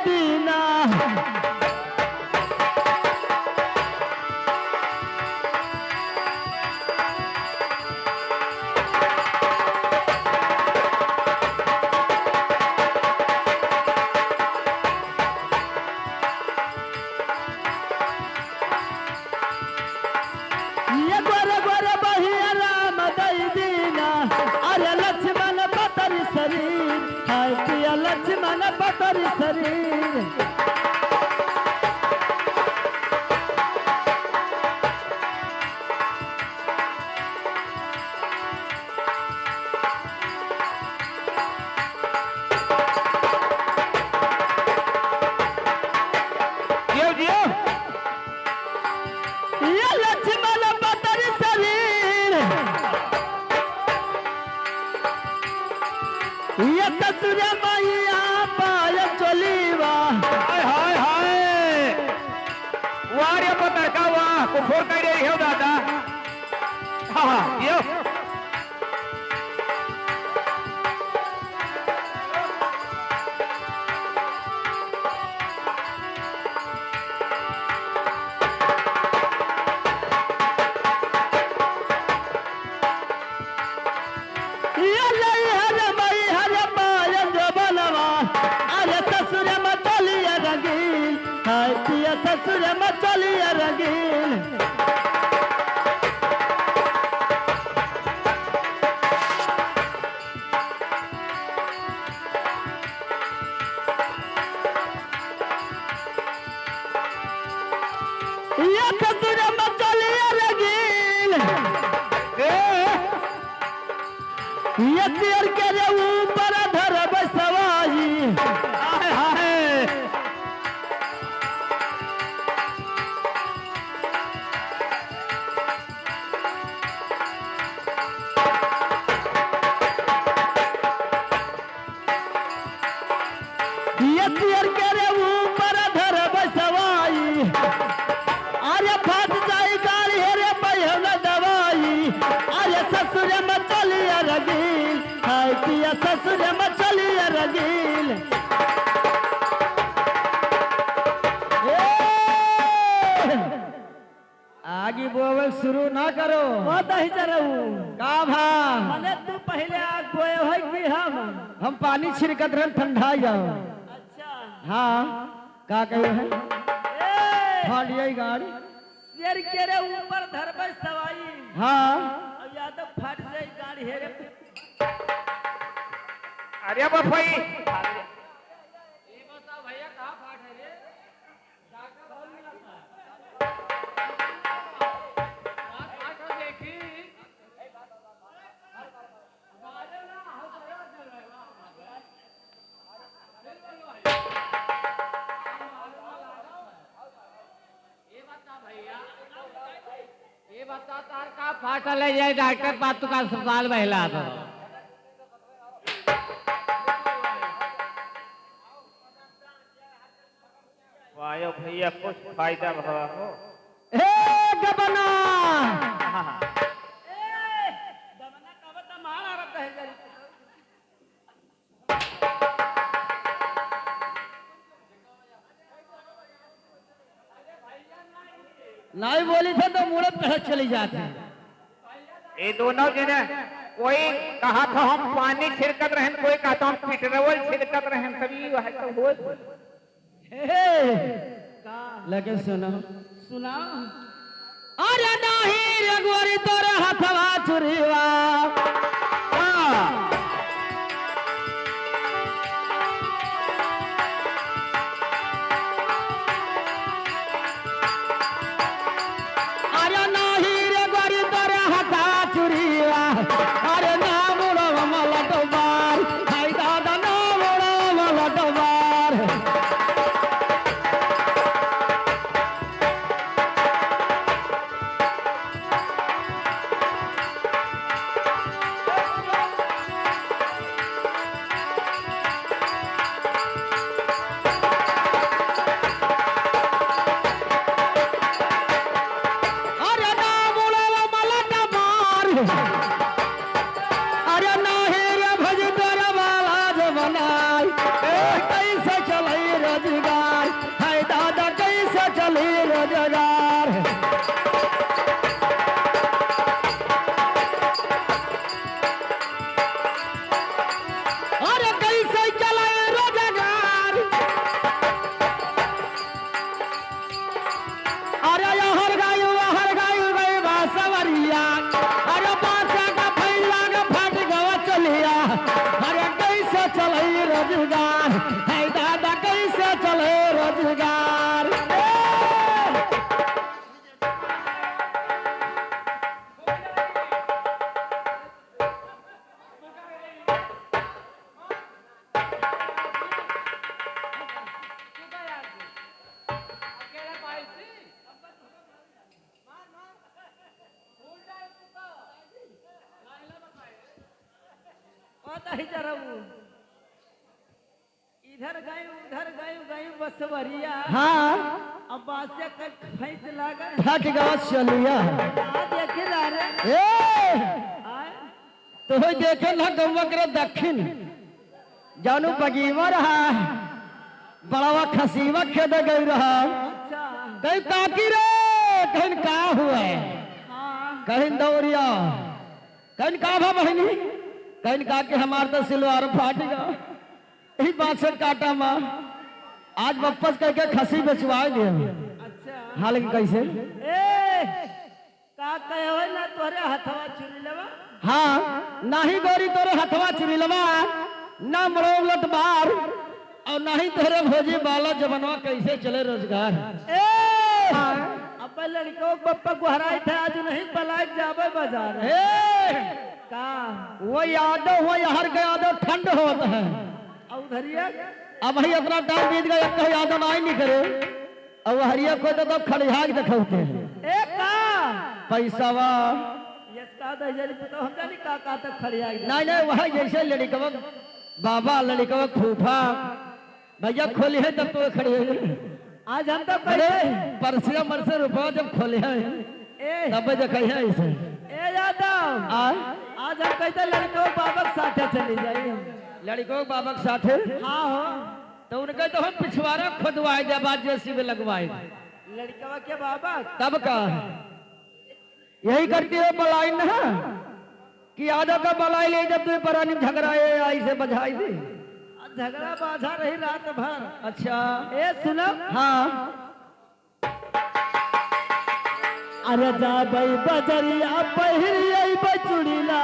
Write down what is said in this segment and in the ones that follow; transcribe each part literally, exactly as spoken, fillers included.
दीना। ये गोरे गोरे बहिया राम दई दीना, अरे लक्ष्मण पतरी शरीर, हाय पिया लक्ष्मण पतरी शरीर। जियो, जियो। ये लक्ष्मण पतरी शरीर, ये ससुर मैया पाय चोलीवा। हाय, हाय, हाय। वाह रे पतरका वाह, कुफोर कर रही हो दादा। हाँ, हाँ, जियो। ये लई हर मई हर पायन जो बनवा, अरे ससुर में चलिया रंगीन, हाय पिया ससुर में चलिया रंगीन। ये ससुर में चलिया रंगीन। ए, ये शेर के रे ऊपर धरब सवाई। हाय, हाय। ये शेर के रे ऊपर धरब सवाई। अरे फट जाई गाड़ी हे रे पहिल दवाई। अरे ससुर में चलिया रंगीन, हाय पिया ससुर में चलिया रंगीन। ए! आगी बोवल शुरू ना करो। बहुत ही जरूर। का भा? मने तू पहिले आग बोए होई कि हम? हम पानी छिड़कत रहन, ठंडा जाओ। अच्छा। हाँ, का कहे है? ए! फाट जाई गाड़ी। शेर के रे ऊपर धरबे सवाई। हाँ। अब यादव फाट जाई गाड़ी हे रे। अरे बफई। ये बता तार का फाटल है, ये डॉक्टर पास तुका अस्पताल बहला दो। वायो भैया, कुछ फायदा भवा हो। ए, गबना! हाँ, हाँ। ए, गबना का बता, मार आ रहा है जरी। नाहीं बोली थे तो मुड़त कहे चली जात है। ये दोनों जने, कोई कहा था हम पानी छिड़कत रहन, कोई कहा था हम पेट्रोल छिड़कत रहन, तभी वह तो हो। हे, का? लेकिन सुनो। सुनाओ। अरे नाहीं रे गोरी तोरे हथवा चुरीवा। हाँ। अरे नाहीं रे गोरी तोरे हथवा चुरीवा। अरे ना मुड़वा मलट बार। हाय दादा ना मुड़वा मलट बार। रोजगार। पता ही जरा वो। इधर गई, उधर गई, गई बसवरिया। हाँ। अब बासे के फैस लागल। फट गवा चलिया। आ देखी ला रे। ए! आय। तो होई देखे ना गौवा करे दक्षिण। जानू बगीवा रहा। बड़वा खसीवा खेदे गई रहा। अच्छा। कहीं काकी रे, कहीं का हुआ? हाँ। कहीं दौरिया। कहीं का भा बहिनी? कहीं का के हमार तो सिलवार फाट गवा। यही बात से काटा माँ, आज वापस करके खसी बेचवाए दिए। अच्छा। हाल कि कैसे? ए, का कहे हो ना तोरे हथवा चुरी लेवा? हाँ, नाही गोरी तोरे हथवा चुरी लेवा, ना मड़ो उलट बार, और नाही तोरे भोजी बाला जबनवा कैसे चले रोजगार। ए, हाँ। अब लड़को के पप्पा गुहराई थे, आज नहीं पलाए जाबे बाजार। ए, का? वो यादव, वो यार के यादव ठंड होत है। और उधरिया? अब ही इतना टाइम बीत गया, एक यादव ना ही निकले। और वो हरिया को तो, तो खड़िया के दिखाते हैं। ए का? पैसावा। ये का दे जरी पता हम जानी का, का तक खड़िया के नहीं, नहीं, वह जैसे लड़कवा बाबा, लड़कवा फूफा, भैया खोली है तब तो खड़ी है। आज हम तो अरे, कैसे? परसिया मर से रुपया जब खोले हैं, ए। तब देखे हैं इसे। ए यादव, आ? आज हम कैसे लड़को बाबा के साथे चली जाई हम? लड़को बाबा के साथे? हाँ हो। तो उनके तो हम पिछवारा खोदवाए दे, बाद जेसीबी लगवाए। लड़कवा के बाबा? तब का? यही करती हो बलाई ना, कि आधा का बलाई ले जब तुम्हें परानी झगड़ा ए आई से बजाई दी। आ झगड़ा बाझा रही रात भर। अच्छा। ए सुनो। हाँ। अरे जाबै बजरिया पहिरी अइबै चुड़ीला।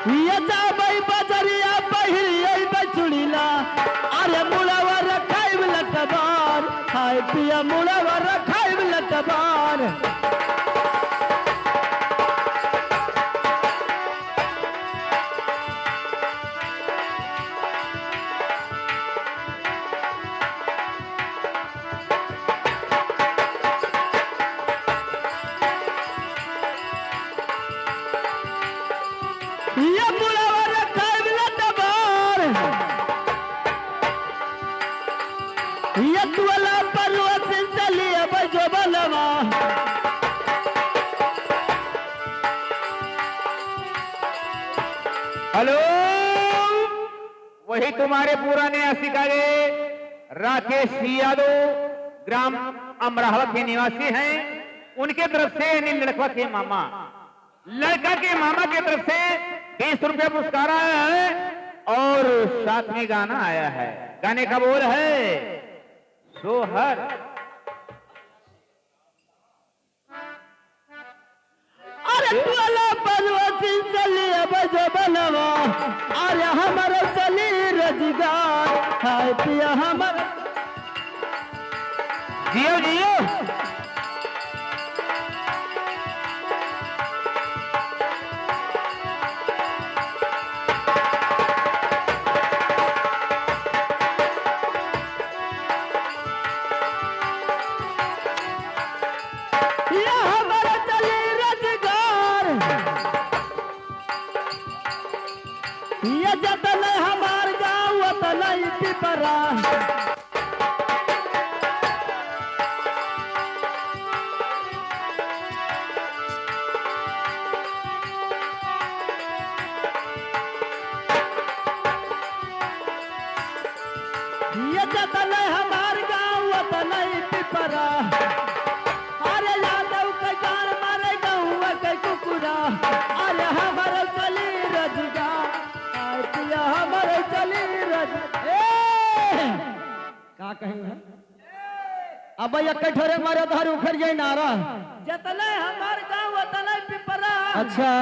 ये जाबै बजरिया पहिरी अइबै चुड़ीला। अरे मुड़वा रखाइब लटबार, हाय पिया मुड़वा रखाइब लटबार। ये बुढ़ावा रे खाइब लटबार। ये टोला पर रोज चली अब जो बनवा। हेलो, वही तुम्हारे पुराने आशिका रे राकेश यादव, ग्राम अमराहवा के निवासी हैं। उनके तरफ से यानी लड़का के मामा, लड़का के मामा के तरफ से बीस रुपया पुरस्कार आया है और साथ में गाना आया है। गाने का बोल है सोहर। अरे टोला पर रोज चली अब जो बनवा, अरे हमर चली रोजगार, हाय पिया हमर। जियो, जियो। ये हमर चली रोजगार। ये जतन हमार गाँव, उतन ही पिपरा। ये जतन हमार गाँव, उतन ही पिपरा। अरे यादव के जान मारे गौवा के कुकुरा। अरे हमर चली रोजगार, अरे हमर चली रोज-, ए! का कहे है? अब एक ठोरे मारे धार उखड़ जाए नारा। जतने हमार गाँव उतने पिपरा। अच्छा।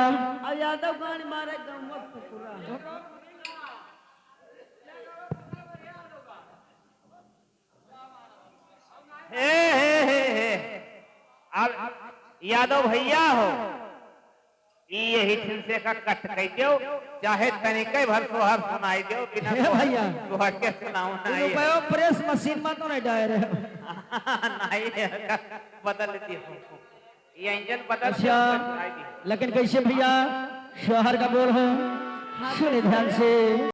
और यादव गाड़ी मारे गाँव कुकुरा। हे, हे, हे, हे। अब यादव भैया हो, ई यही ठिन से का कट कइ देव, चाहे तनिके भर सोहर सुनाई देव, बिना हे सोहर, भैया। सोहर के सुनाओ ना ये ये। रुपयो प्रेस मशीन में तो नहीं डाल रहे हो। नहीं, बदल दियो। ये इंजन बदल अच्छा, दियो, सुनाई दियो। लेकिन कैसे भैया, सोहर का बोल हो, सुने ध्यान से।